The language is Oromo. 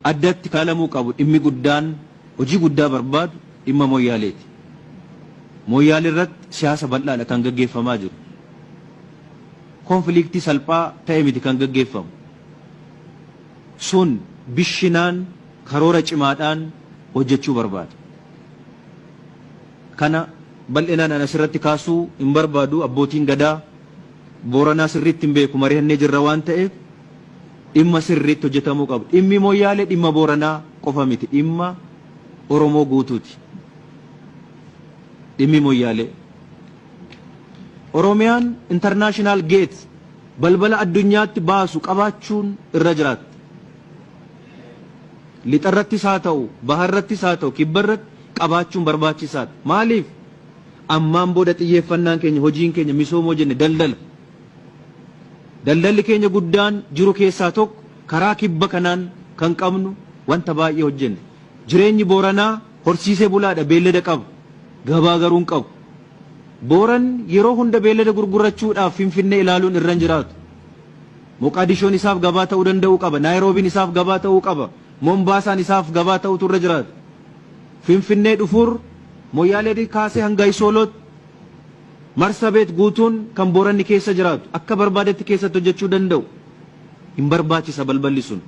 Addatti kaalamuu qabu dhimmi guddaan hojii guddaa barbaadu dhimma Mooyyaaleeti. Mooyyaalee irratti siyaasa bal'aadha kan gaggeeffamaa jiru. Konfiliiktii salphaa ta'e miti kan gaggeeffamu. Sun bishinaan karoora cimaadhaan hojjechuu barbaada. Kana bal'inaan an asirratti kaasuu hin barbaadu. Abbootiin gadaa Booranaa sirriitti hin beeku, mari'annee jirra waan ta'eef dhimma sirriitti hojjetamuu qabu. Dhimmi Mooyyaalee dhimma Booranaa qofa miti, dhimma Oromoo guutuuti. Dhimmi Mooyyaalee. Oromiyaan international gate, balbala addunyaatti baasu qabaachuun irra jiraatti. Lixarrattis haa ta'u, baharrattis haa ta'u, kibbarratti qabaachuun barbaachisaadha. Maaliif? Ammaan booda xiyyeeffannaan keenya, hojiin keenya misoomoo jenne daldala. Daldalli keenya guddaan jiru keessaa tokko karaa kibba kanaan kan qabnu wanta baay'ee hojjenne. Jireenyi Booranaa horsiisee bulaadha, beellada qaba. Gabaa garuu hin qabu. Booran yeroo hunda beellada gurgurachuudhaaf Finfinnee ilaaluun irra hin jiraatu. Moqaadishoon isaaf gabaa ta'uu danda'uu qaba. Naayiroobiin isaaf gabaa ta'uu qaba. Mombaasaan isaaf gabaa ta'utu irra jiraata. Finfinnee dhufuur Moyyaalee kaasee hanga Isoolootti Marsabeet guutuun kan Booranni keessa jiraatu akka barbaadetti keessatti hojjechuu danda'u hin barbaachisa balballi sun.